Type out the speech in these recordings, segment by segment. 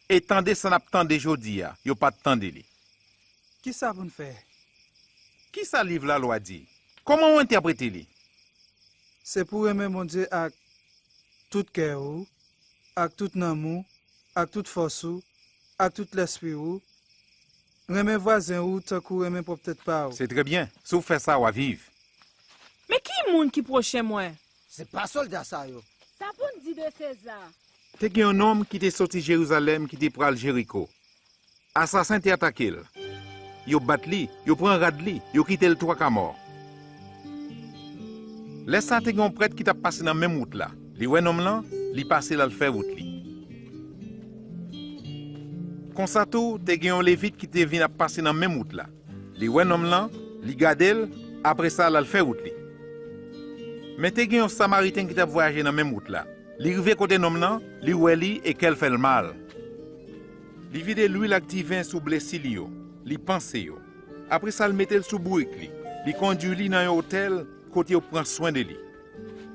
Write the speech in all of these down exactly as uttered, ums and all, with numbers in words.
E tande sa n ap tande jodi a, yo pa t tande li. Ki sa pou n fè? Ki sa liv lalwa di? Kòman w entèprete li? Se pou w renmen Bondye ak tout kè ou, ak tout nanm ou, ak tout fòs ou, ak tout lèspri ou. Renmen vwazen ou tankou w renmen pwòp tèt pa w. Se trè byen. Si w fè sa, w a viv. Men ki moun ki pwochen mwen? Se pa sòlda sa yo. Sa pou n di de Seza? Te gen yon nonm ki te soti Jerizalèm ki te pral Jeriko. Asasen te atake l. Yo bat li, yo pran rad li, yo kite l twaka mò. Lè sa a te gen yon prèt ki t ap pase nan menm wout la. Li wè nonm lan, li pase l al fè wout li. Konsa tou, te gen yon Levit ki te vin ap pase nan menm wout la. Li wè nonm lan, li gade l, apre sa l al fè wout li. Men te gen yon Samariten ki t ap vwayaje nan menm wout la. Li rive kote nonm lan, li wè li e kè l fè l mal. Li vide lwil ak diven sou blesi li yo, li panse yo. Apre sa, l mete l sou bourik li, li kondui li nan yon otèl kote yo pran swen de li.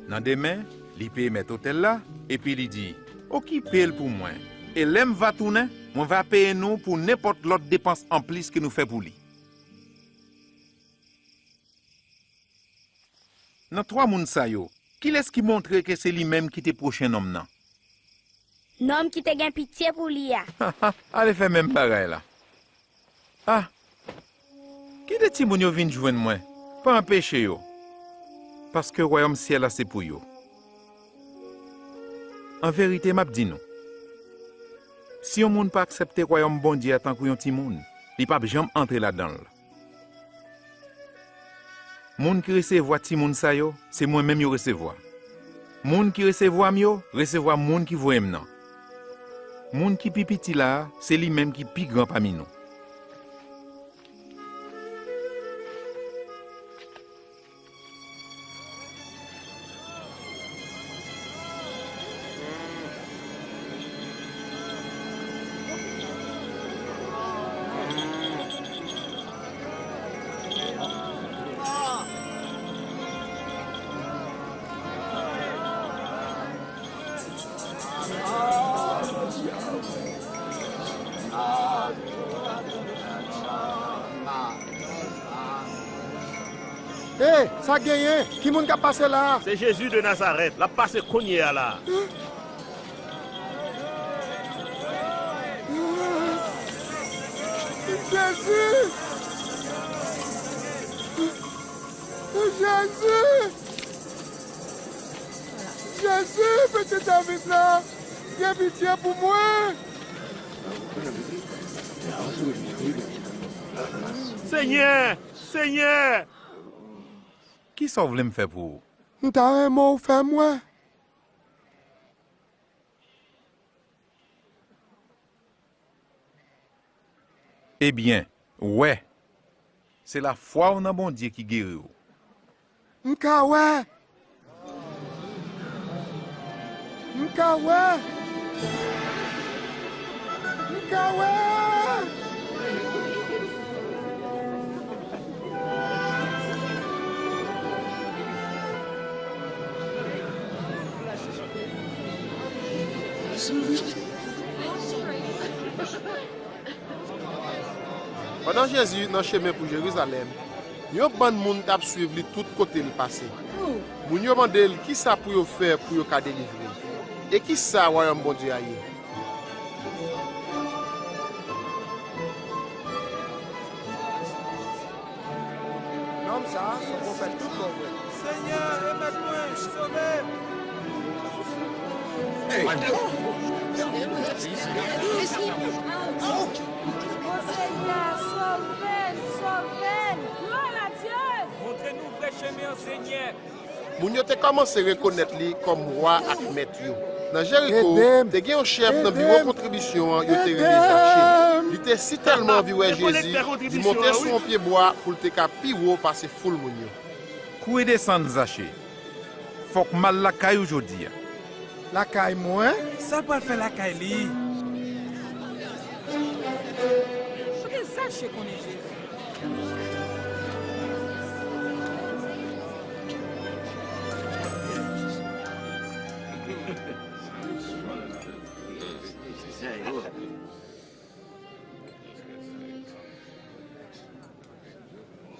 Nan demen, li peye mèt otèl la, epi li di, okipe l pou mwen, e lè m va tounen, mwen va peye nou pou nenpòt lòt depans anplis ke nou fè pou li. Nan twa moun sa yo, kilès ki montre ke se li menm ki te pwochen nonm nan? Nonm ki te gen pitye pou li a. Ale fè menm bagay la. A! Kite timoun yo vin jwenn mwen. Pa anpeche yo. Paske wayòm syèl la se pou yo. An verite, m ap di nou, si yon moun pa aksepte wayòm Bondye a tankou yon timoun, li p ap janm antre ladan l. Moun ki resevwa timoun sa yo, se mwen menm yo resevwa. Moun ki resevwa m yo, resevwa moun ki voye m nan. Moun ki pi piti la a, se li menm ki pi gran pami nou. Hey, sa genyen? Ki moun k ap pase la a? Se Jezi de Nazarèt, l ap pase kounye a la a. Jezi! Jezi! Jezi, Pitit David la, gen pitye pou mwen! Senyè! Senyè! Kisa w vle m fè pou ou? M ta renmen w fè m wè. Ebyen, wè. Se lafwa w nan Bondye ki geri w. M ka wè! M ka wè! M ka wè! Pandan Jezi nan chemen pou Jerizalèm, yon bann moun t ap swiv li tout kote l pase. Moun yo mande l kisa pou yo fè pou yo ka delivre, e kisa Wayòm Bondye a ye. Nonm sa a se yon pwofèt toutbonvre. Senyè, remèt mwen, sove m! O Senyè, sove n, sove n! Glwa a Dye! Montre nou vrè chemen an, Senyè! Moun yo te kòmanse rekonèt li kòm wa ak mèt yo. Nan Jeriko, te gen yon chèf nan biwo kontribisyon an yo te rele Zache. Li te sitèlman anvi wè Jezi, li monte sou yon pyebwa pou l te ka pi wo pase foul moun yo. Kouri desann, Zache. Fòk m al lakay ou jodi a. Lakay mwen? Sa l pral fè lakay li? Kote Zache konnen Jezi?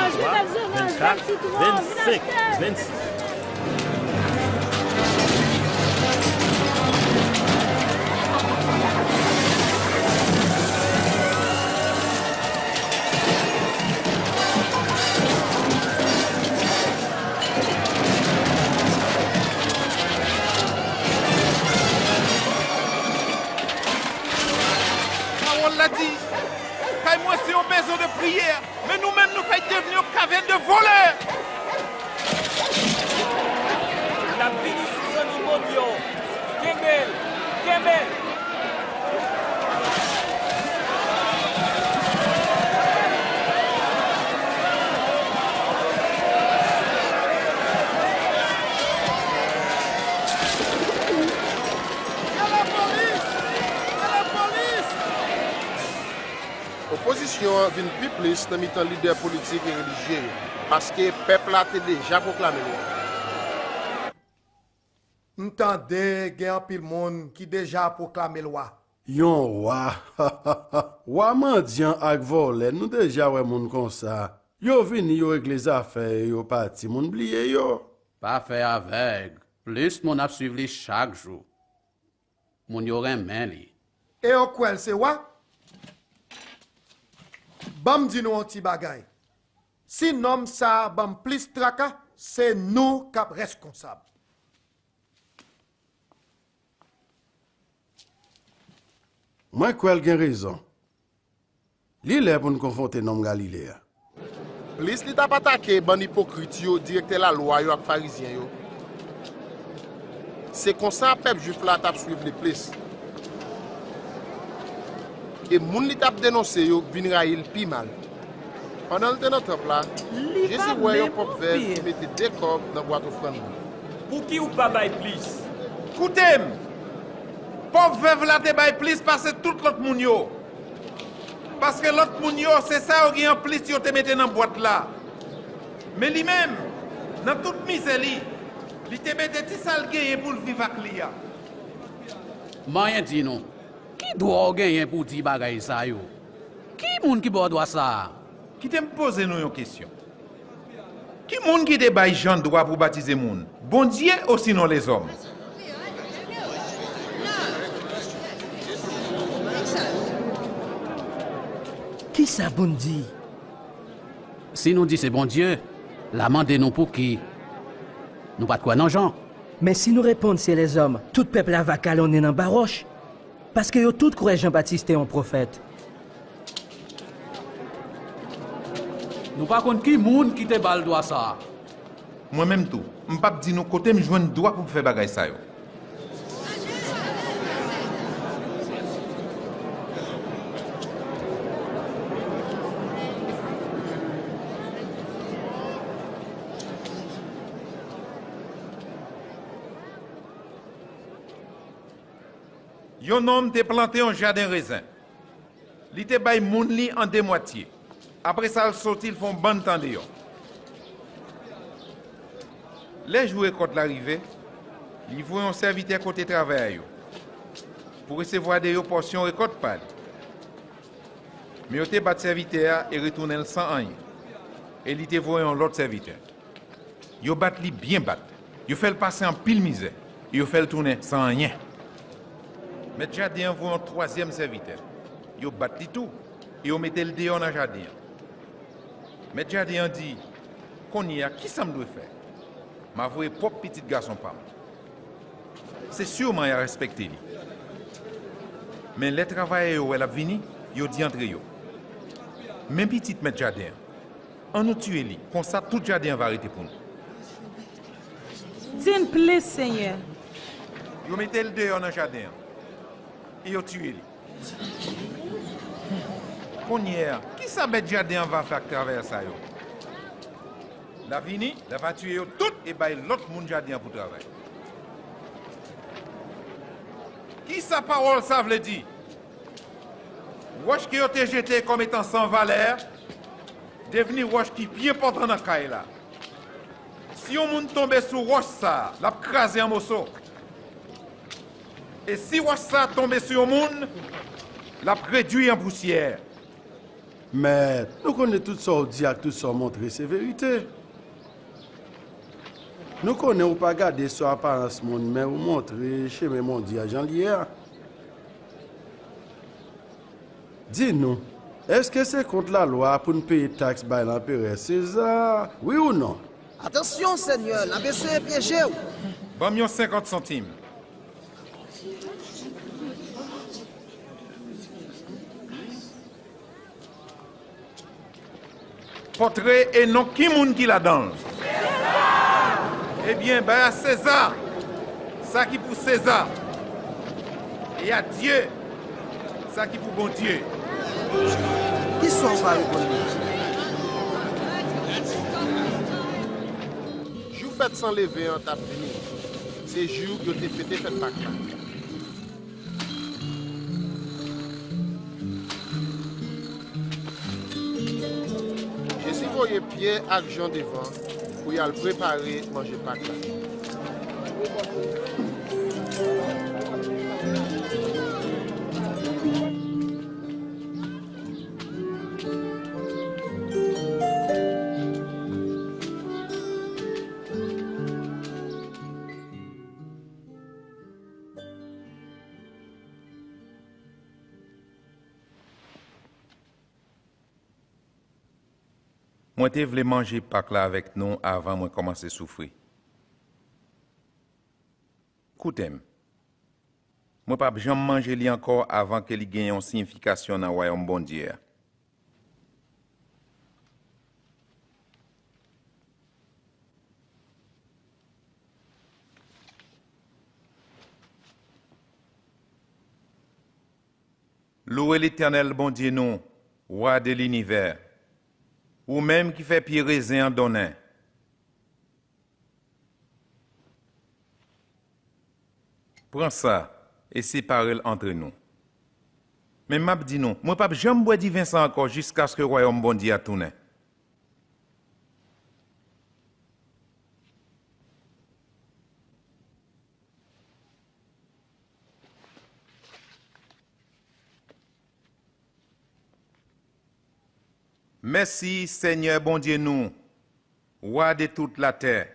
vennntwa, vennkat, vennsenk, vennsis. Pawòl la di, kay mwen se yon mezon de priyè, men nou menm nou fèk devni yon kavèn de vòlè. vin pi plis nan mitan lidè politik e relijye yo, paske pèp la te deja pwoklame lwa. M tande gen anpil moun ki deja pwoklame lwa. Yon wa. Wa mandyan ak vòlè, nou deja wè moun konsa. Yo vini, yo regle zafè yo, yo pati, moun bliye yo. Pa fè avèg. Plis moun ap swiv li chak jou. Moun yo renmen li. E yo kwè l se wa? Ban m di nou yon ti bagay. Si nonm sa a ban m plis traka, se nou k ap reskonsab. Mwen kwè l gen rezon. Li lè pou n konfwonte nonm Galile a. Plis li t ap atake bann ipokrit yo, direktè lalwa yo ak Farizyen yo, se konsa pèp Jwif la t ap swiv li plis. E moun li t ap denonse yo vin rayi l pi mal. Pandan l te nan tanp la, Jezi wè yon pòv vèv ki mete de kòb nan bwat ofrann li. Pouki w pa bay plis? Koute m! Pòv vèv la te bay plis pase tout lòt moun yo. Paske lòt moun yo, se sa yo gen anplis yo te mete nan bwat la. Men li menm, nan tout mizè li, li te mete ti sa l genyen pou l viv ak li a. M anyen di nou, ki dwa w genyen pou w di bagay sa yo? Ki moun ki ba w dwa sa a? Kite m poze nou yon kesyon. Ki moun ki te bay Jan dwa pou batize moun? Bondye osinon lezòm? Kisa pou n di? Si nou di se Bondye, l a mande nou pouki nou pa t kwè nan Jan. Men si nou reponn se lezòm, tout pèp la va kalonnen anba wòch, paske yo tout kwè Jan Batis te yon pwofèt. Nou pa konn ki moun ki te ba l dwa sa a. Mwen menm tou, m p ap di nou kote m jwenn dwa pou m fè bagay sa yo. Yon nonm te plante yon jaden rezen. Li te bay moun li an de mwatye. Apre sa, l soti, l fè yon bann tan deyò. Lè jou rekòt la rive, li voye yon sèvitè kote travayè yo pou resevwa de yo pòsyon rekòt pa li. Men yo te bat sèvitè a e retounen l san anyen. E li te voye yon lòt sèvitè. Yo bat li byen bat. Yo fè l pase anpil mizè. E yo fè l tounen san anyen. Mèt jaden an voye yon twazyèm sèvitè. Yo bat li tou. E yo mete l deyò nan jaden an. Mèt jaden an di, "Kounye a, ki sa m dwe fè? M a voye pwòp pitit gason pa m. Se siman y a respekte li." Men lè travayè yo wè l ap vini, yo di antre yo, "Men pitit mèt jaden an. An nou tiye li, konsa tout jaden an va rete pou nou." Di n plis, Senyè. Yo mete l deyò nan jaden an e yo tiye li. Kounye a, ki sa mèt jaden an va fè ak travayè sa yo? L a vini, l a va tiye yo tout e bay lòt moun jaden an pou travay. Ki sa pawòl sa vle di? Wòch ke yo te jete kòm etan san valè devni wòch ki pi enpòtan nan kay la. Si yon moun tonbe sou wòch sa a, l ap kraze an moso. E si wòch sa a tonbe sou yon moun, l ap redui an pousyè. Mèt, nou konnen tout sa w di ak tout sa w montre se verite. Nou konnen ou pa gade sou aparans moun, men ou montre chemen Bondye a jan l ye a. Di nou, èske se kont lalwa pou n peye taks bay Lanperè Seza, wi ou non? Atansyon, Senyè, l ap eseye pyeje w. Ban m yon senkant santim. Pòtre e non ki moun ki ladan l? Ebyen, bay a Seza sa ki pou Seza, e a Dye sa ki pou Bondye. Kisa w va reponn li? Jou fèt san leven an t ap vini. Se jou yo te fete fèt Pak la. Voye Pyè ak Jan devan pou y al prepare manje Pak la. Mwen te vle manje Pak la avèk nou avan mwen kòmanse soufri. Koute m. Mwen p ap janm manje li ankò avan ke li gen yon siyifikasyon nan Wayòm Bondye a. Louwe Letènèl, Bondye nou, Wa de linivè, ou menm ki fè pye rezen an donnen. Pran sa e separe l antre nou. Men m ap di nou, mwen p ap janm bwè diven sa ankò jiskaske Wayòm Bondye a tounen. Mèsi, Senyè Bondye nou, Wa de tout latè,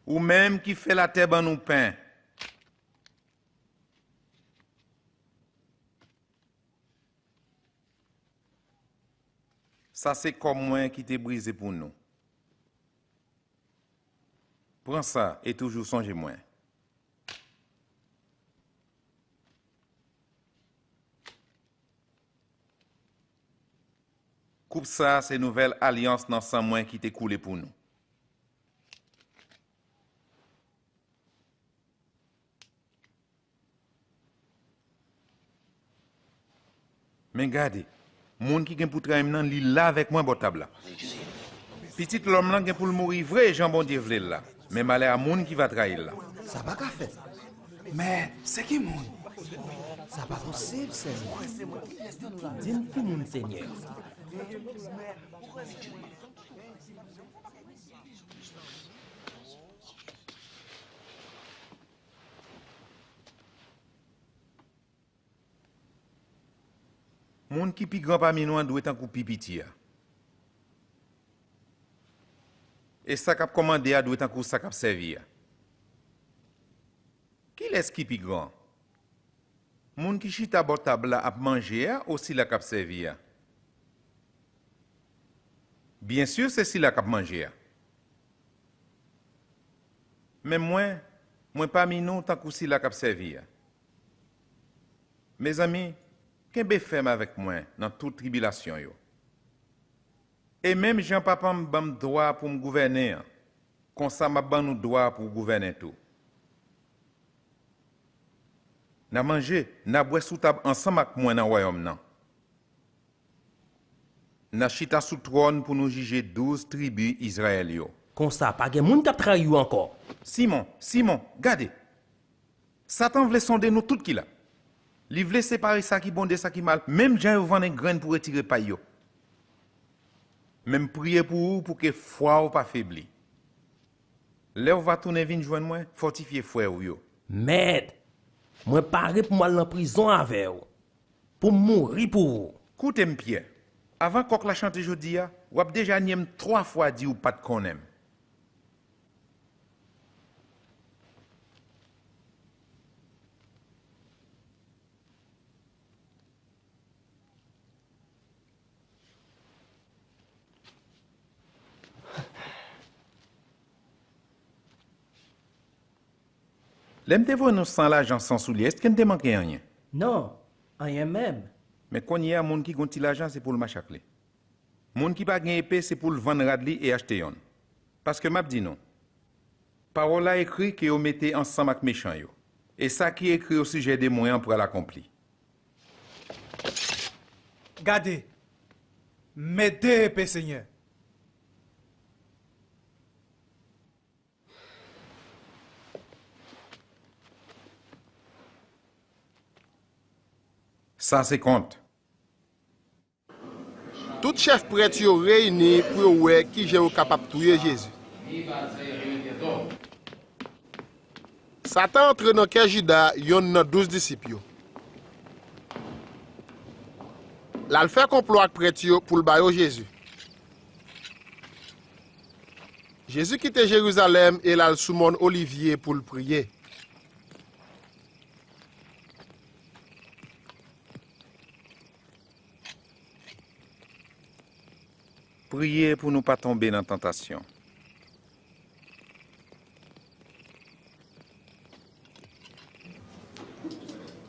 ou menm ki fè latè ban nou pen. Sa se kò mwen ki te brize pou nou. Pran sa e toujou sonje mwen. Koup sa a se nouvèl alyans nan san mwen ki te koule pou nou. Men gade, moun ki gen pou trayi m nan, li la avèk mwen bò tab la. Pitit lòm lan gen pou l mouri vre, jan Bondye vle l la. Men malè a moun ki va trayi l la. Sa pa ka fèt. Men, se ki moun? Sa pa posib, Senyè. Di m ki moun, Senyè. Moun ki pi gran pami nou an dwe tankou pi piti a. E sa k ap kòmande a dwe tankou sa k ap sèvi a. Kilès ki pi gran? Moun ki chita bò tab la ap manje a o sila k ap sèvi a? Byen si se sila k ap manje a. Men mwen, mwen pami nou tankou sila k ap sèvi a. Mezanmi, kenbe fèm avèk mwen nan tout tribilasyon yo. E menm jan Papa m ban m dwa pou m gouvènen an, konsa m ap ban nou dwa pou w gouvènen tou. N a manje, n a bwè sou tab ansanm ak mwen nan wayòm nan. N a chita sou twòn pou nou jije douz tribi Izrayèl yo. Konsa, pa gen moun k ap trayi w ankò. Simon, Simon, gade! Satan vle sonde nou tout ki la. Li vle separe sa ki bon de sa ki mal, menm jan yo vannen grenn pou retire pay yo. Men m priye pou ou pou ke fwa w pa febli. Lè w va tounen vin jwenn mwen, fòtifye frè w yo. Mèt, mwen pare pou m al nan prizon avè w, pou m mouri pou ou. Koute m, Pyè. Avan kòk la chante jodi a, w ap deja nye m twa fwa, di w pa t konnen m. Lè m te voye nou san lajan, san soulye, èske n te manke anyen? Non, anyen menm. Men kounye a, moun ki gon ti lajan, se pou l mache ak li. Moun ki pa gen epe, se pou l vann rad li e achte yonn. Paske m ap di nou, pawòl la ekri ke yo mete ansanm ak mechan yo. E sa ki ekri osijè de mwen an pral akonpli. Gade, m met de epe, Senyè. Sa se kont. Tout Chèf prèt yo reyini pou yo wè kijan yo kapab touye Jezi. Satan antre nan kè Jida, yonn nan douz disip yo. L al fè konplo ak prèt yo pou l ba yo Jezi. Jezi kite Jerizalèm e l al sou Mòn Olivye pou l priye. Priye pou nou pa tonbe nan tantasyon.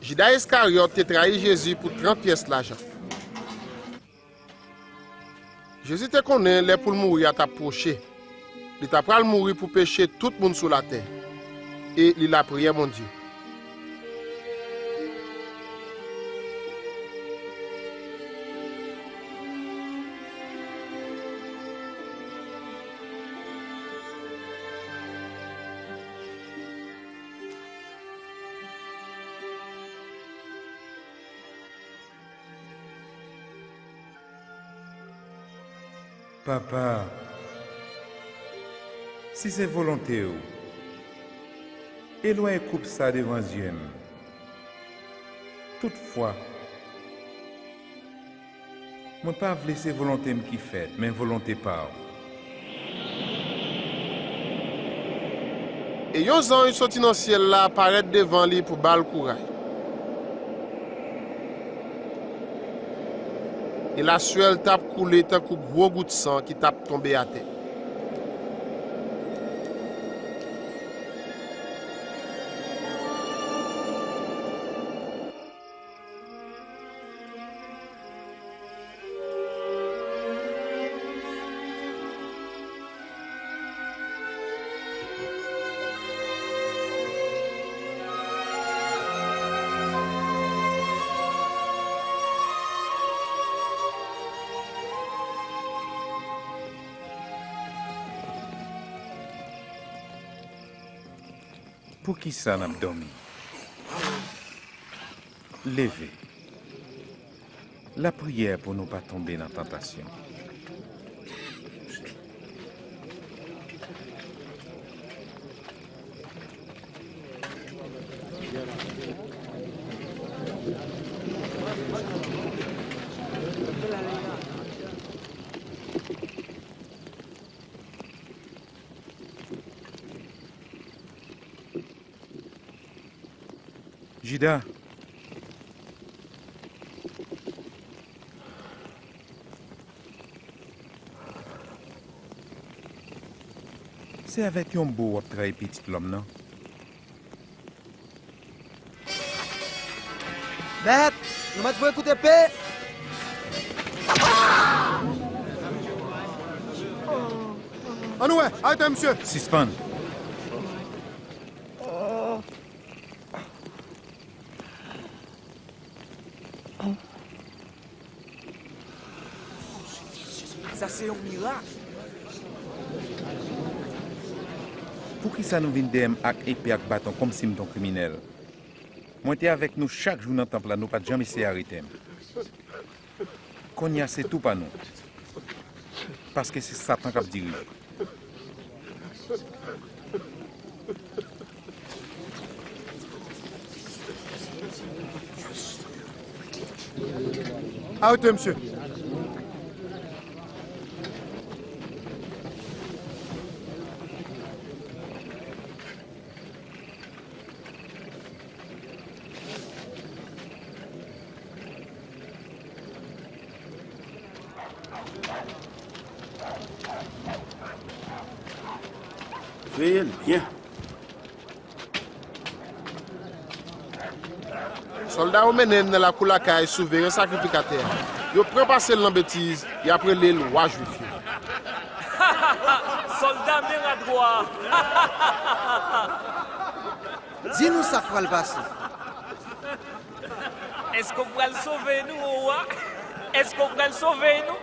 Jida Iskaryòt te trayi Jezi pou trant pyès lajan. Jezi te konnen lè pou l mouri a t ap pwoche. Li ta pral mouri pou peche tout moun sou latè. E li lapriyè Bondye. Papa, si se volonte w, elwanye koup sa devan zye m. Toutfwa, mwen pa vle se volonte m ki fèt, men volonte pa w. E yon zanj soti nan syèl la parèt devan li pou ba l kouraj. E laswè l t ap koule tankou gwo gout san ki t ap tonbe atè. Poukisa n ap dòmi? Leve. Lapriyè pou nou pa tonbe nan tantasyon. Jida. Se avèk yon bo w ap trayi Pitit Lòm nan? Mèt, nou mèt voye kout epe. Ann wè, arete misye. Sispann. Sa se yon mirak. Poukisa nou vin dèyè m ak epe ak baton kòmsi m t on kriminèl? Mwen te avèk nou chak jou nan tanp la, nou pa t janm eseye arete m. Kounye a se tou pa nou. Paske se Satan k ap dirije. Arete misye. Veye l byen. Sòlda yo mennen l nan lakou lakay souveran sakrifikatè a. Yo tranpase l nan betiz, y ap rele l wa Jwif yo. Sòlda men radwa a. Di nou sa k pral pase. Èske w pral sove nou, o wa? Èske w pral sove nou?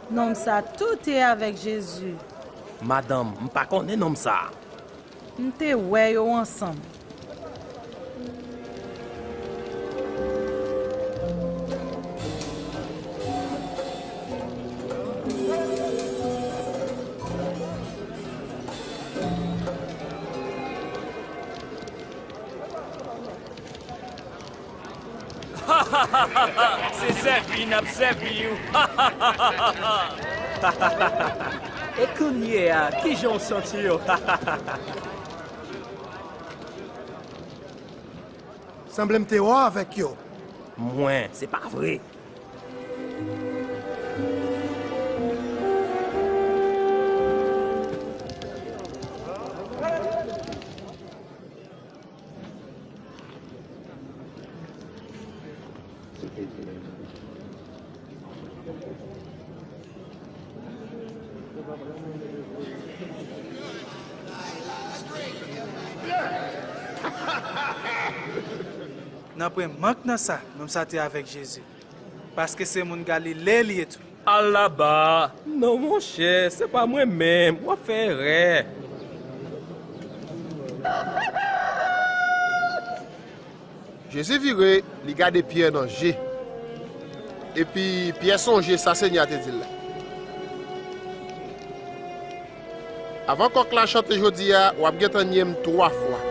Nonm sa tou te avèk Jezi. Madanm, m pa konnen nonm sa a. M te wè yo ansanm. Se sèvi n ap sèvi w. E kounye a, kijan w santi w? Sanble m te wè w avèk yo. Mwen? Se pa vre. Nanpwen mank nan sa, nonm sa te avèk Jezi, paske se moun Galile li ye tou. Alaba! Non, monchè, se pa mwen menm, w ap fè erè. Jezi vire, li gade Pyè nan je. Epi Pyè sonje sa Senyè a te di l la. Avan kòk la chante jodi a, w ap gentan nye m twa fwa.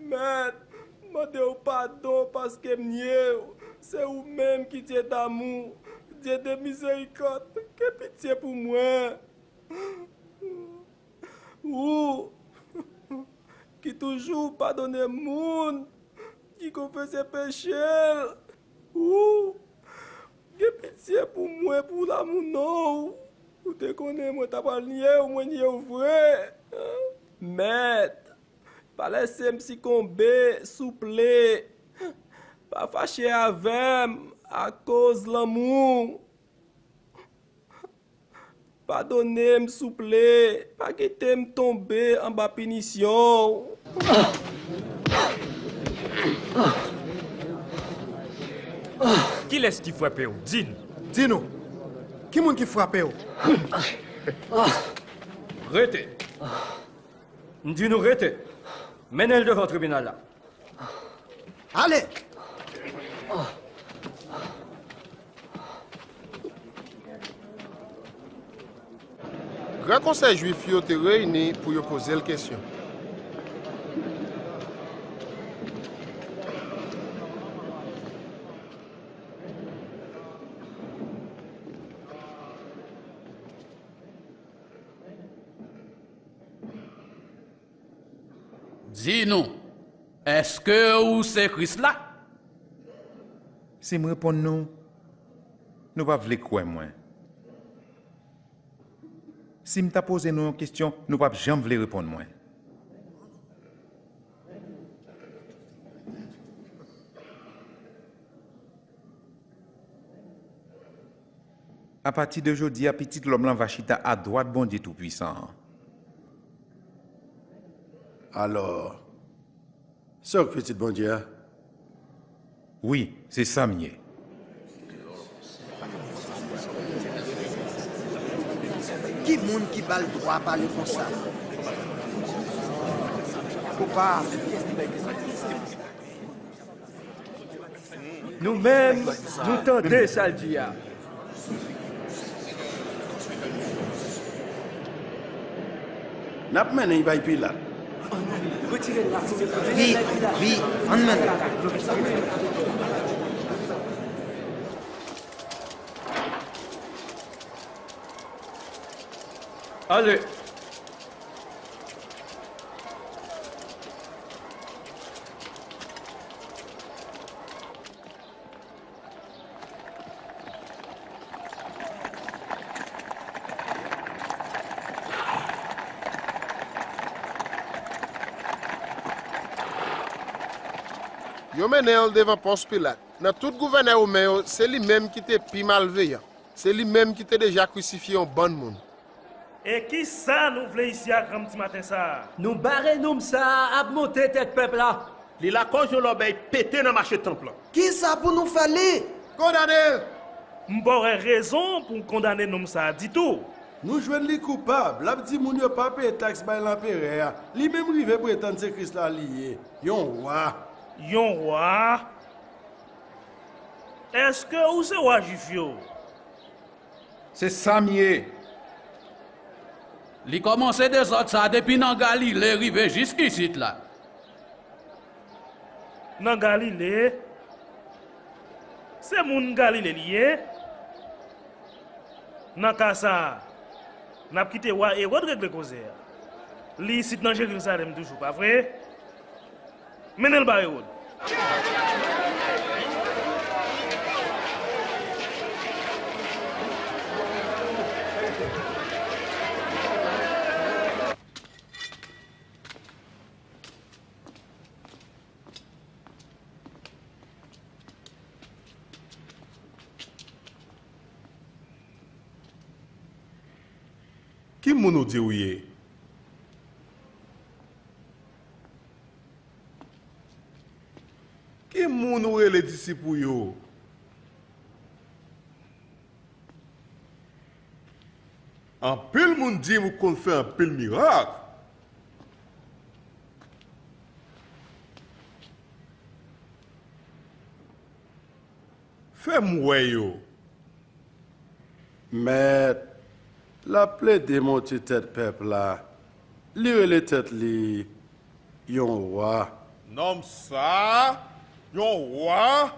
Mèt, m mande w padon paske m nye w. Se ou menm ki Dye damou, Dye de mizerikòd, gen pitye pou mwen. Ou ki toujou padone moun ki konfese peche l. Ou gen pitye pou mwen pou lamou non w. Ou te konnen mwen ta pral nye w, mwen nye w vre. Mèt, pa lèse m sikonbe, souple. Pa fache avè m akoz lanmou w. Padone m, souple. Pa kite m tonbe anba pinisyon w. Kilès ki frape w? Di n. Di nou, ki moun ki frape w? Rete. M di nou rete. Mennen l devan tribinal la. Ale! Gran Konsèy Jwif yo te reyini pou yo poze l kesyon. Di nou, èske ou se Kris la? Si m reponn nou, nou p ap vle kwè mwen. Si m ta poze nou yon kesyon, nou p ap janm vle reponn mwen. Apati de jodi a, Pitit Lòm lan va chita adwat Bondye Toupwisan an. Alò, se w k Pitit Bondye a? Wi, se sa m ye. Ki moun ki ba l dwa pale konsa? Ou pa. Nou menm, nou tande sa l di a. N ap mennen l bay Pilat. Wi, wi, ann mennen l. Ale. Yo mennen l devan Pons Pilat. Nan tout gouvènè women yo, se li menm ki te pi malveyan. Se li menm ki te deja krisifye yon bann moun. E ki sa nou vle isi a granmdi maten sa a? Nou bare nonm sa a ap monte tèt pèp la. Li lakòz yon lòbèy pete nan mache tanp lan. Ki sa pou nou fè li? Kondane l! M pa wè rezon pou n kondane nonm sa a ditou. Nou jwenn li koupab, l ap di moun yo pa peye taks bay lanperè a. Li menm rive pretann se Kris la li ye, yon wa. Yon wa? Èske ou se wa Jwif yo? Se sa m ye. Li kòmanse dezòd sa a depi nan Galile rive jis isit la. Nan Galile? Se moun Galile li ye? Nan ka sa a, n ap kite wa Ewòd regle koze a. Li isit nan Jerizalèm toujou, pa vre? Mennen l ba Ewòd. Ki moun ou di ou ye? Ki moun ou rele disip ou yo? Anpil moun di m ou konn fè anpil mirak. Fè m wè yo. Mèt, l ap plede monte tèt pèp la. Li rele tèt li yon wa. Nonm sa a, yon wa?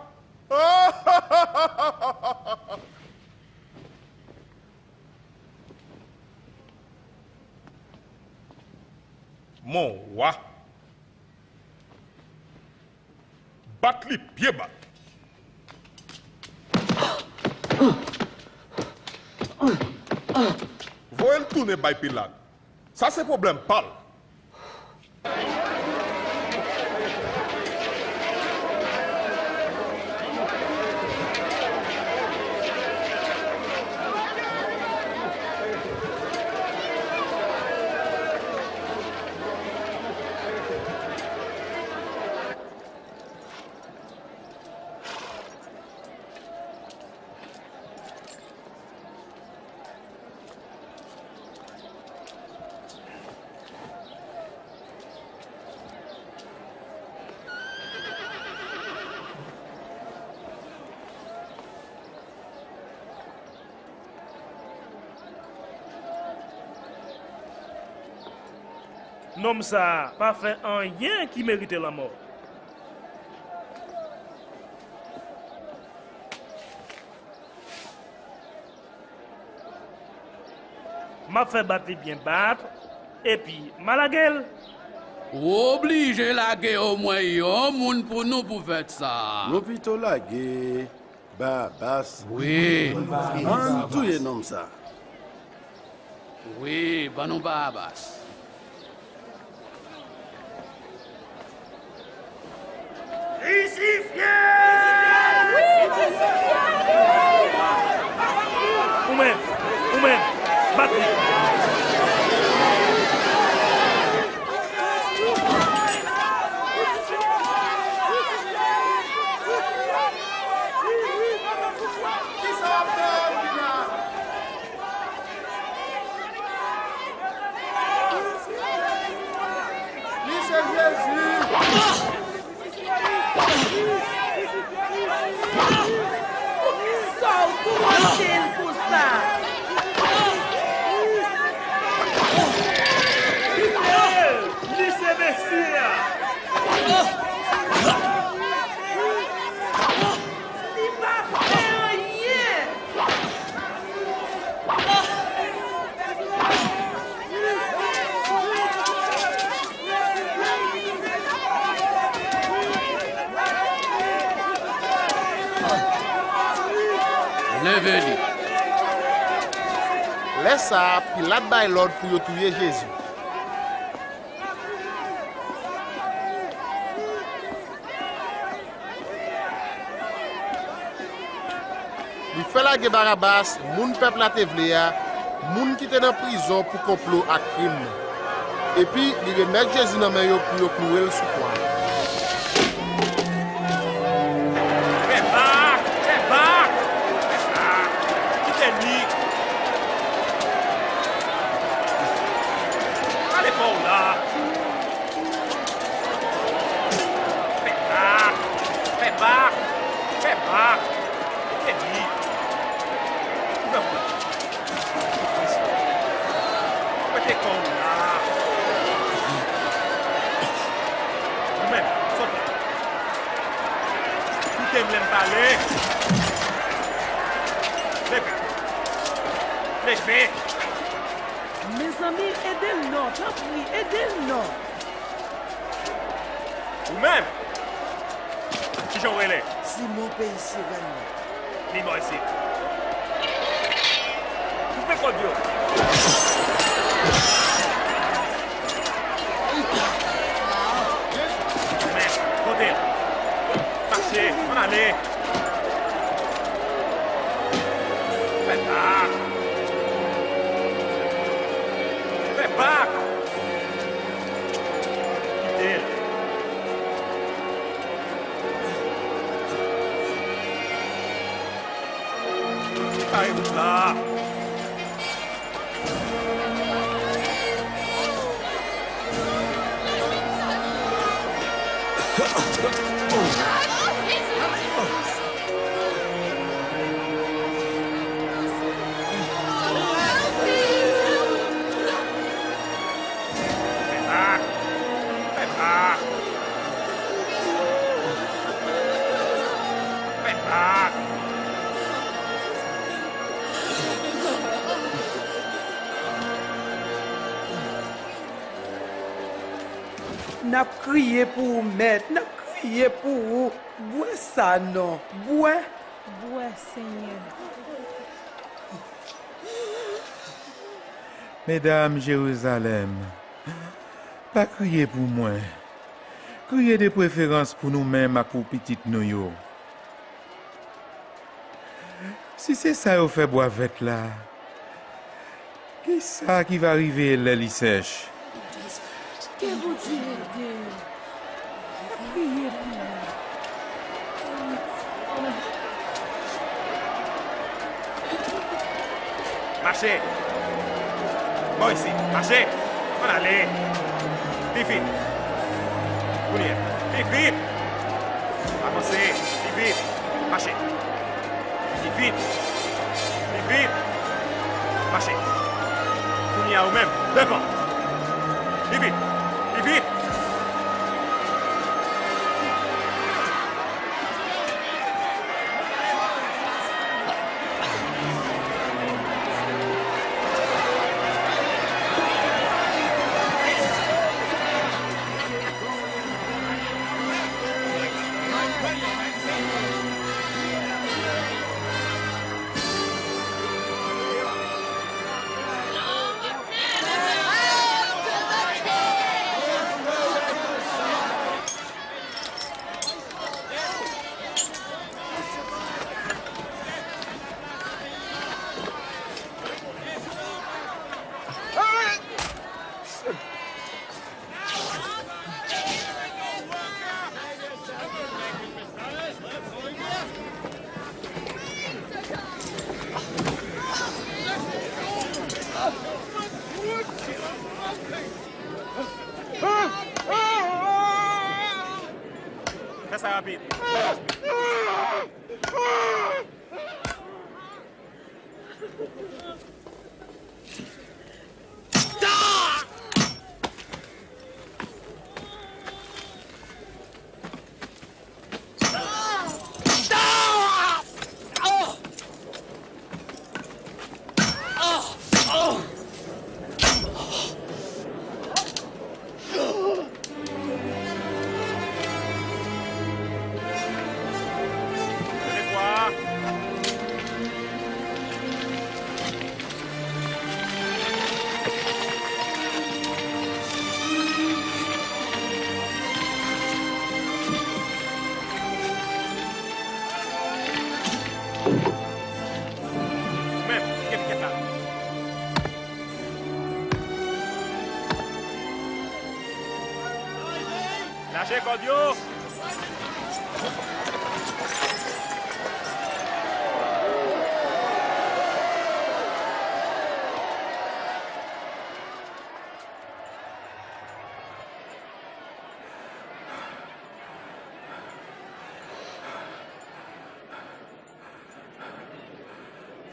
Mon wa. Bat li byen bat. Voye l tounen bay Pilat. Sa se pwoblèm pa l. Nonm sa a pa fè anyen ki merite lanmò. M ap fè bat li byen bat, epi m a lage l. Ou oblije lage omwen yon moun pou nou pou fèt sa a. Nou pito lage Barabas. Wi. Ann touye nonm sa a. Wi, ban nou Barabas. Krisifye! Ou menm, ou menm, bat li! Kisa w ap fè a, Pila? Li se Jezi. Poukisa w touche l konsa? Li se Mesi a. Li pa fè anyen. Leve li. Lè sa a, Pilat bay lòd pou yo touye Jezi. Li fè lage Barabas, moun pèp la te vle a, moun ki te nan prizon pou konplo ak krim nan. Epi, li remèt Jezi nan men yo pou yo kloure l sou kwa. Fè bak! Fè bak! Fè bak! Kite li! Ale pa w la! Fè bak! Fè bak! Fè bak! Ou menm, sot la. Koute m lè m pale. Leve. Leve. Mezanmi, ede l non, tanpri, ede l non. Ou menm! Kijan w rele? Simon, peyi Sirèn nan. Vin bò isit. Koupe kòd yo. Ou menm, kote l? Mache, ann ale. Fè bak. Fè bak. Kite l. Kare wout la. Fè bak! Fè bak! Fè bak! N ap kriye pou ou, Mèt, n ap kriye pou ou. Bwè sa non, bwè. Bwè, Senyè. Medam Jerizalèm, pa kriye pou mwen. Kriye de preferans pou nou menm ak pou pitit nou yo. Si se sa yo fè bwa vèt la, ki sa ki va rive lè li sèch? Ke Bondye ede yo. N ap priye pou yo. Mache! Bò isit! Mache! Ann ale! Pi vit! Kounye a! Pi vit! Avanse! Pi vit! Mache! Pi vit! Pi vit! Mache! Kounye a ou menm, devan! Pi vit! Pi vit! Fè sa rapid. Ou menm, kenbe tèt la. Laje kòd yo!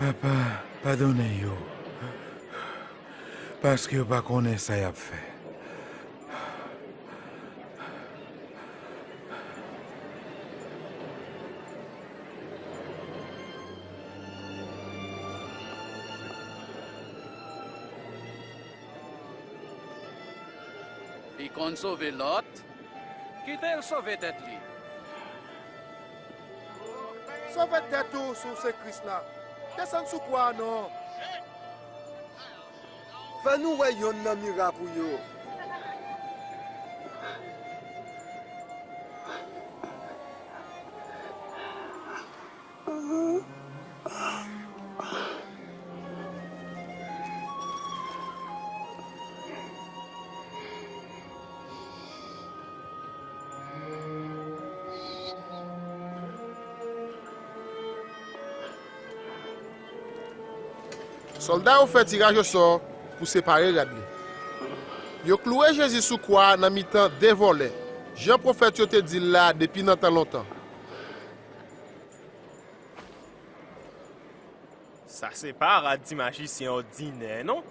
Papa, padone yo. Paske yo pa konnen sa y ap fè. Li konn sove lòt, kite l sove tèt li. Sove tèt ou si w se Kris la. Desann sou kwa a non. Fè nou wè yonn nan mirak ou yo. Sòlda yo fè tiraj osò pou separe rad li. Yo klouwe Jezi sou kwa a nan mitan de vòlè, jan pwofèt yo te di l la depi nan tan lontan. Sa se pa rad ti majisyen òdinè, non.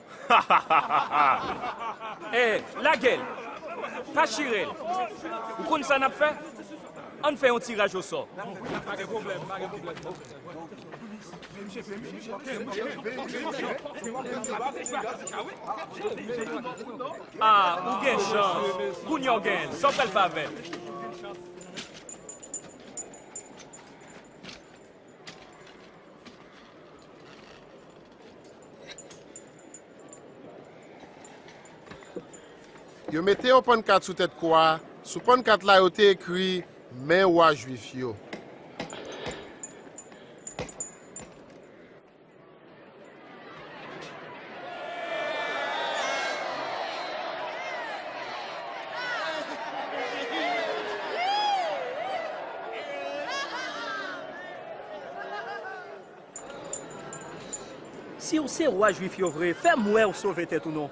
Eh, lage l! Pa chire l! Ou konn sa n ap fè? Ann fè yon tiraj osò. Ah, ou gen chans. Kounye a w gen l. Sa w pral fè avè l? Yo mete yon pannkat sou tèt kwa a. Sou pannkat la, yo te ekri, "Men wa Jwif yo." Si w se wa Jwif yo vre, fè m wè w sove tèt ou non.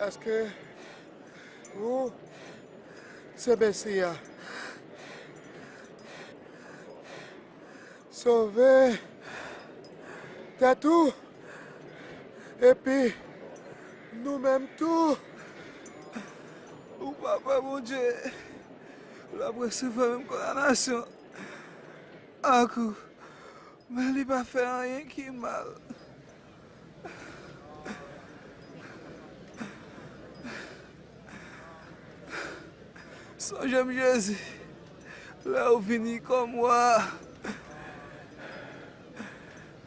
Èske ou se Mesi a? Sove tèt ou epi nou menm tou. O Papa Bondye, l ap resevwa menm kondanasyon ak ou, men li pa fè anyen ki mal. Sonje m, Jezi, lè w vini kòm wa.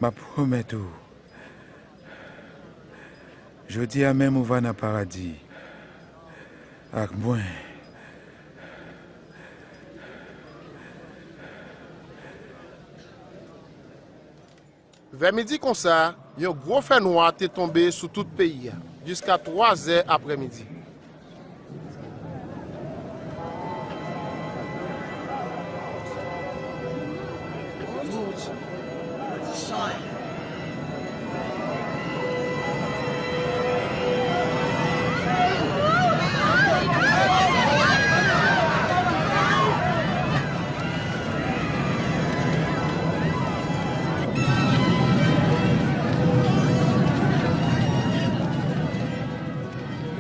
M ap pwomèt ou, jodi a menm ou va nan paradi ak mwen. Vè midi konsa, yon gwo fènwa te tonbe sou tout peyi a, jiska twa zè aprèmidi.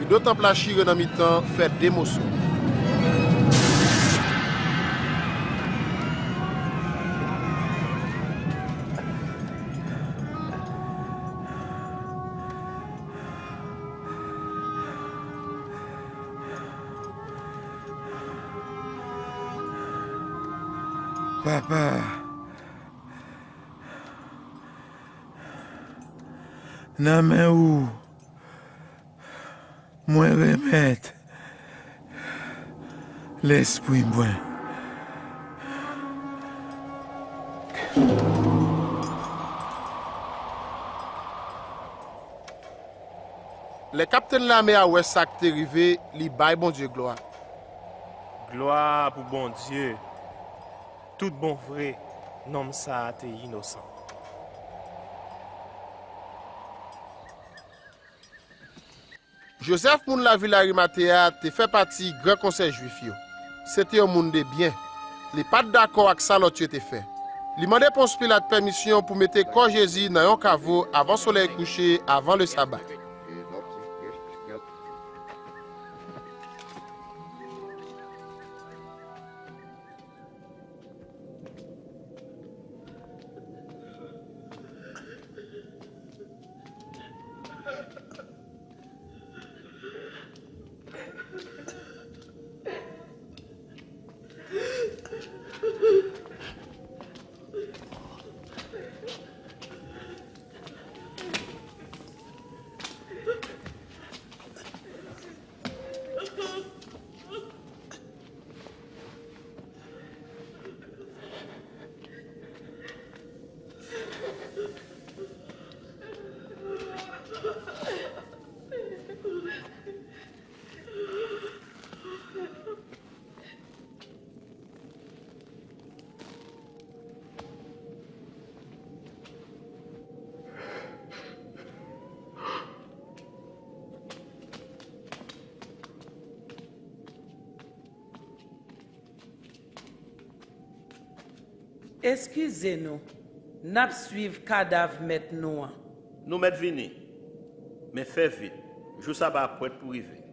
Rido tanp la chire nan mitan, fè de moso. Papa, nan men ou mwen remèt lespri mwen. Lè kaptenn lame a wè sa k te rive, li bay Bondye glwa. Glwa pou Bondye! Tout bon vre, nonm sa a te inosan. Jozèf, moun lavil Arimate a, te fè pati Gran Konsèy Jwif yo. Se te yon moun de byen. Li pa t dakò ak sa lòt yo te fè. Li mande Pons Pilat pèmisyon pou mete kò Jezi nan yon kavo avan solèy kouche, avan lesaba. Eskize nou, n ap swiv kadav mèt nou an. Nou mèt vini, men fè vit, jou saba a prèt pou rive.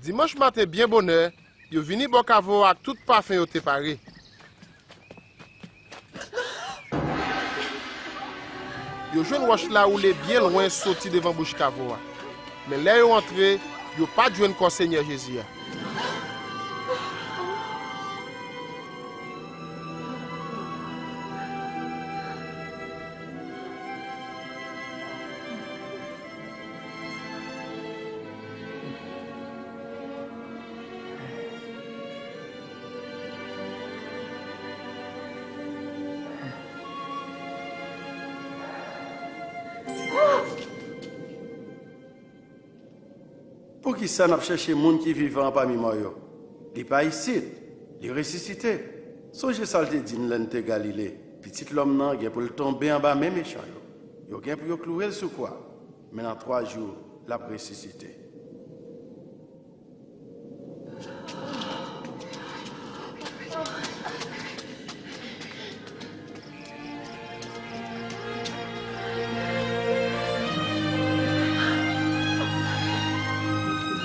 Dimanch maten byen bonè, yo vini bò kavo a ak tout pafen yo te pare. Yo jwenn wòch la woule byen lwen soti devan bouch kavo a. Men lè yo antre, yo pa t jwenn kò Senyè Jezi a. Poukisa n ap chèche moun ki vivan an pami mò yo? Li pa isit, li resisite. Sonje sa l te di n lè n te Galile, Pitit lòm nan gen pou l tonbe anba men mechan yo. Yo gen pou yo klouwe l sou kwa, men nan twa jou, l ap resisite.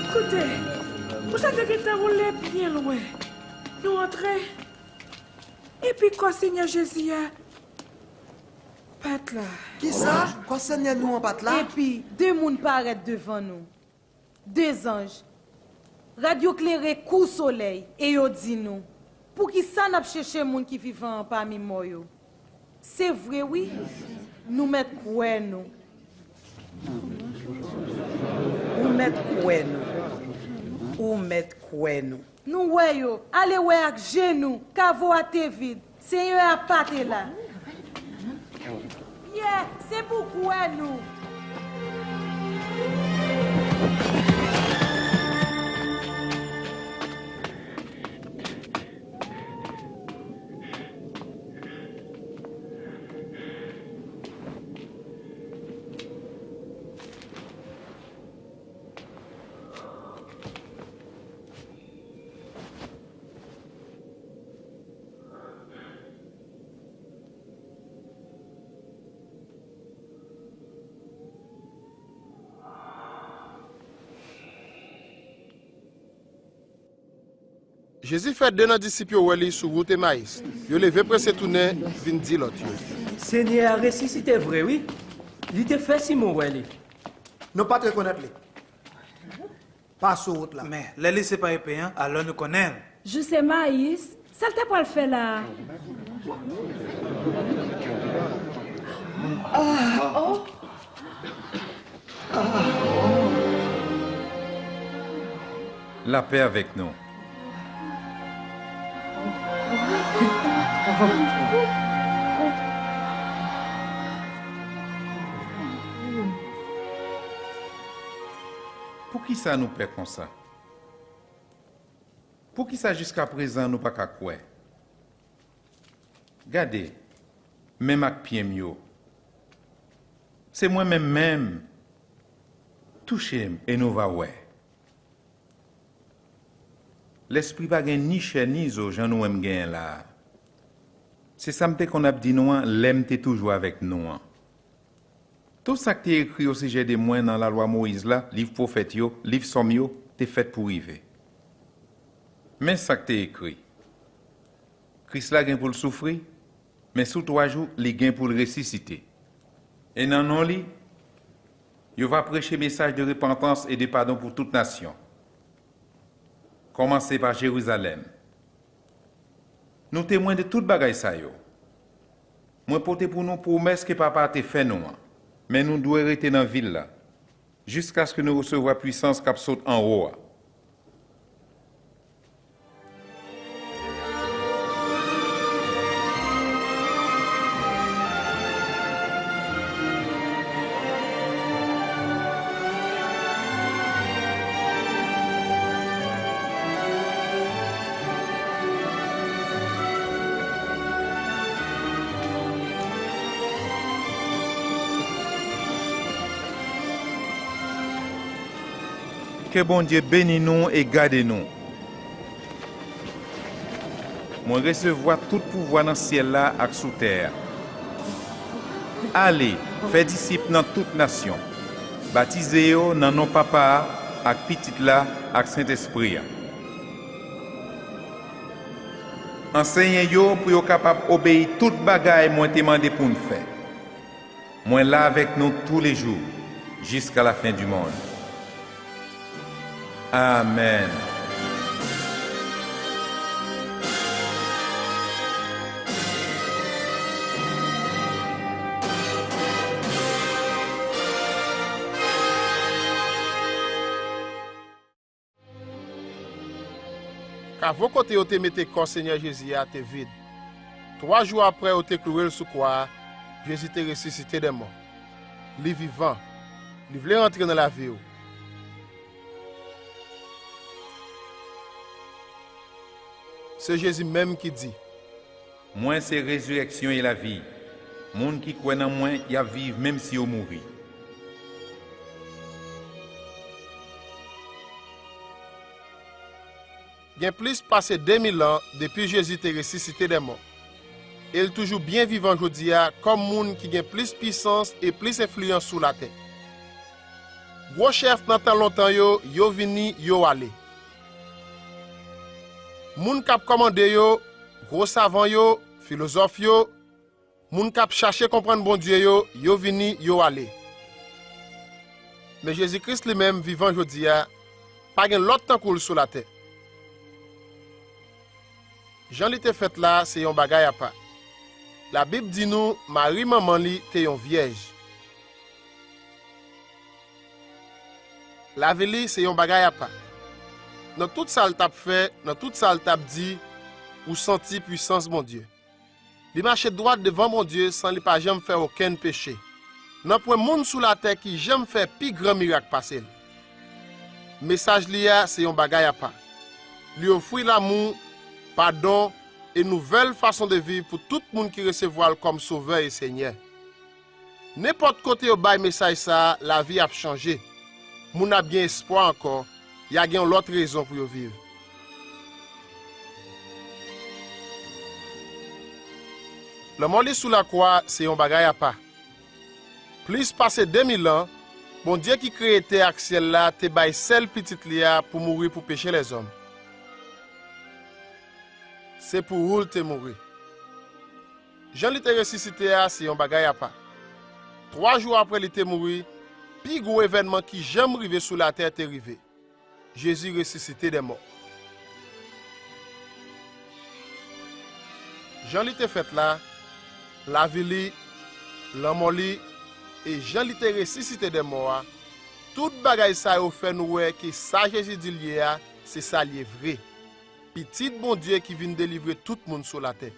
Koute, wòch la te gentan woule byen lwen. Nou antre. Epi kò Senyè Jezi a pa t la. Kisa? Kò Senyè nou an pa t la? Epi de moun parèt devan nou. De zanj. Rad yo klere kou solèy e yo di nou, poukisa n ap chèche moun ki vivan an pami mò yo? Se vre wi, nou mèt kwè nou. Ou mèt kwè nou. Ou mèt kwè nou. Nou wè yo, ale wè ak je nou, kavo a te vid, Senyè a pa te la. Pyè, se pou kwè nou. Jezi fè de nan disip yo wè li sou wout Emayis. Yo leve prese tounen, vin di lòt yo. Senyè a resisite vre, wi. Li te fè Simon wè li. Nou pa t rekonèt li. Pa sou wout la. Men, lè li separe pen an, alò nou konnen l. Jous Emayis, sa l ta pral fè la a? Lapè avèk nou. Poukisa nou pè konsa? Poukisa jiskaprezan nou pa ka kwè? Gade, men m ak pye m yo. Se mwen menm menm. Touche m e nou va wè. Lespri pa gen ni chè ni zo jan nou wè m genyen la a. Se sa m te konn ap di nou an lè m te toujou avèk nou an. Tout sa k te ekri osijè de mwen nan lalwa Moyiz la, liv pwofèt yo, liv sòm yo, te fèt pou rive. Men sa k te ekri, Kris la gen pou l soufri, men sou twa jou li gen pou l resisite. E nan non li, yo va preche mesaj de repantans e de padon pou tout nasyon, kòmanse pa Jerizalèm. Nou temwen de tout bagay sa yo. Mwen pote pou nou pwomès ke Papa a te fè nou an, men nou dwe rete nan vil la, jiskaske nou resevwa pwisans k ap sot anwo a. Ke Bondye beni nou e gade nou. Mwen resevwa tout pouvwa nan syèl la ak sou tè a. Ale, fè disip nan tout nasyon. Batize yo nan non Papa a, ak Pitit la, ak Sentespri a. Ansenye yo pou yo kapab obeyi tout bagay mwen te mande pou n fè. Mwen la avèk nou toulejou, jiska lafen dimonn. Amèn. Kavo kote yo te mete kò Senyè Jezi a te vid. Twa jou apre yo te klouwe l sou kwa a, Jezi te resisite dè mò. Li vivan. Li vle rantre nan lavi w. Se Jezi menm ki di, Mwen se rezirèksyon e lavi. Moun ki kwè nan mwen, y ap viv menm si yo mouri. Gen plis pase de mil an depi Jezi te resisite dè mò. E l toujou byen vivan jodi a kòm moun ki gen plis pisans e plis enfliyans sou latè. Gwo chèf nan tan lontan yo, yo vini, yo ale. Moun k ap kòmande yo, gwo savan yo, filozòf yo, moun k ap chache konprann Bondye yo, yo vini, yo ale. Men Jezi Kris li menm vivan jodi a, pa gen lòt tankou l sou latè. Jan li te fèt la, se yon bagay apa. Labib di nou, Mari, manman li, te yon vyèj. Lavi li se yon bagay apa. Nan tout sa l t ap fè, nan tout sa l t ap di, ou santi pwisans Bondye. Li mache dwat devan Bondye san li pa janm fè okenn peche. Nanpwen moun sou latè ki janm fè pi gran mirak pase l. Mesaj li a se yon bagay apa. Li ofri lamou, padon, e nouvèl fason de viv pou tout moun ki resevwa l kòm Sovè e Senyè. Nenpòt kote yo bay mesaj sa a, lavi ap chanje. Moun ap gen espwa ankò, y a gen yon lòt rezon pou yo viv. Lanmò li sou lakwa a se yon bagay apa. Plis pase de mil an, Bondye ki kreye tè ak syèl la te bay sèl Pitit li a pou mouri pou peche lèzòm. Se pou ou l te mouri. Jan li te resisite a se yon bagay apa. Twa jou apre li te mouri, pi gwo evènman ki janm rive sou latè te rive. Jezi resisite dè mò. Jan li te fèt la, lavi li, lanmò li, e jan li te resisite dè mò a, tout bagay sa yo fè nou wè ke sa Jezi di l ye a, se sa l ye vre. Pitit Bondye ki vin delivre tout moun sou latè.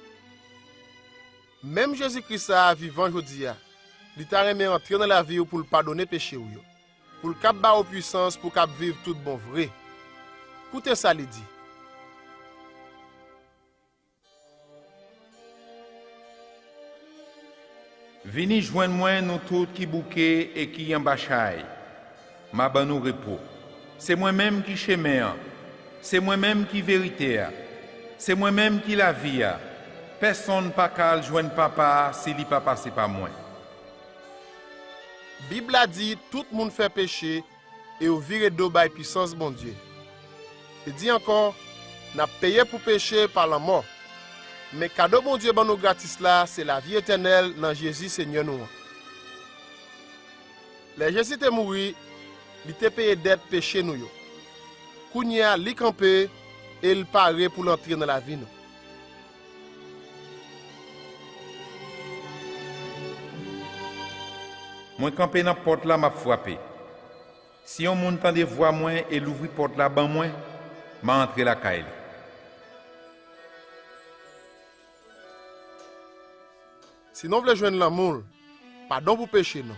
Menm Jezi Kris sa a vivan jodi a, li ta renmen antre nan lavi w pou l padone peche w yo, pou l kab ba w pwisans pou w kab viv tout bon vre. Koute sa li di. Vini jwenn mwen, nou tout ki bouke e ki anba chay. M a ban nou repo. Se mwen menm ki chemen an. Se mwen menm ki verite a. Se mwen menm ki lavi a. Pèsonn pa ka al jwenn Papa a si li pa pase pa mwen. Bib la di tout moun fè peche e yo vire do bay pwisans Bondye. Li di ankò, n ap peye pou peche pa lanmò. Men kado Bondye ban nou gratis la, se lavi etènèl nan Jezi Senyè nou an. Lè Jezi te mouri, li te peye dèt peche nou yo. Kounye a, li kanpe e l pare pou l antre nan lavi nou. Mwen kanpe nan pòt la, m ap frape. Si yon moun tande vwa mwen e louvri pòt la ban mwen, m a antre lakay li. Si nou vle jwenn lanmou l, padon pou peche nou,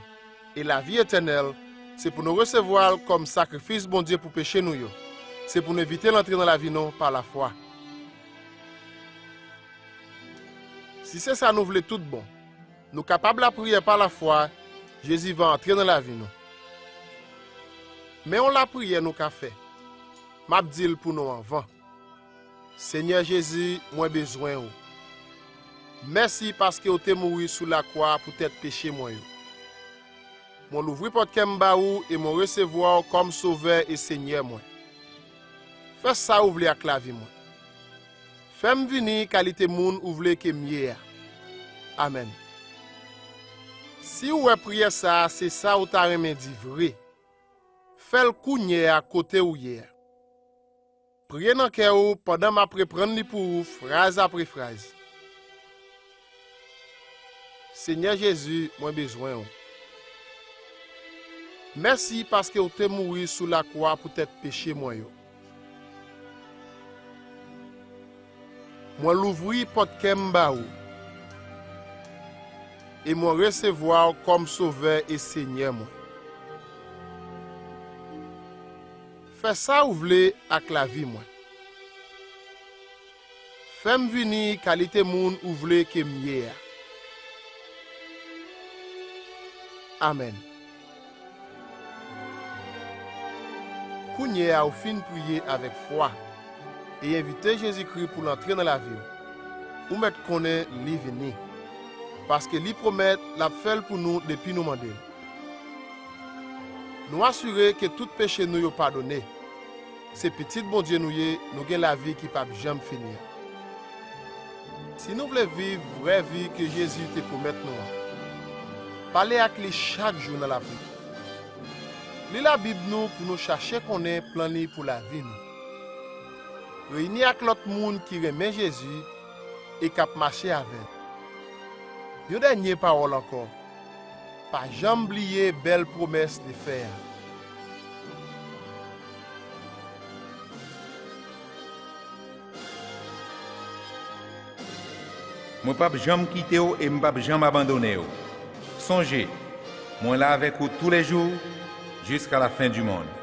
e lavi etènèl, se pou nou resevwa l kòm sakrifis Bondye pou peche nou yo. Se pou nou envite l antre nan lavi nou pa lafwa. Si se sa nou vle tout bon, nou kapab lapriyè pa lafwa, Jezi va antre nan lavi nou. Men yon lapriyè nou ka fè. M ap di l pou nou anvan. Senyè Jezi, mwen bezwen ou. Mèsi paske w te mouri sou lakwa poutèt peche mwen yo. Mwen louvri pòt kè m ba ou e mwen resevwa w kòm Sovè e Senyè mwen. Fè sa ou vle ak lavi mwen. Fè m vini kalite moun ou vle ke m ye a. Amèn. Si w wè priyè sa a se sa ou ta renmen di vre, fè l kounye a kote ou ye a. Priye nan kè ou pandan m ap reprann li pou ou fraz apre fraz. Senyè Jezi, mwen bezwen ou. Mèsi paske w te mouri sou lakwa poutèt peche mwen yo. Mwen louvri pòt kè m ba ou, e mwen resevwa w kòm Sovè e Senyè mwen. Fè sa ou vle ak lavi mwen. Fè m vini kalite moun ou vle ke m ye a. Amèn. Kounye a ou fin priye avèk fwa e envite Jezikri pou l antre nan lavi w, ou mèt konnen li vini, paske li pwomèt l ap fè l pou nou depi nou mande l. Nou asire ke tout peche nou yo padone. Se pitit Bondye nou ye, nou gen lavi ki p ap janm fini an. Si nou vle viv vrè vi ke Jezi te pwomèt nou an, pale ak li chak jou nan lapriyè. Li Labib nou pou nou chache konnen plan li pou lavi nou. Reyini ak lòt moun ki renmen Jezi e k ap mache avè l. Yon dènye pawòl ankò. Pa janm bliye bèl pwomès li fè a. Mwen p ap janm kite w e m p ap janm abandone w. Sonje, mwen la avèk ou toulejou, jiska lafen di mond.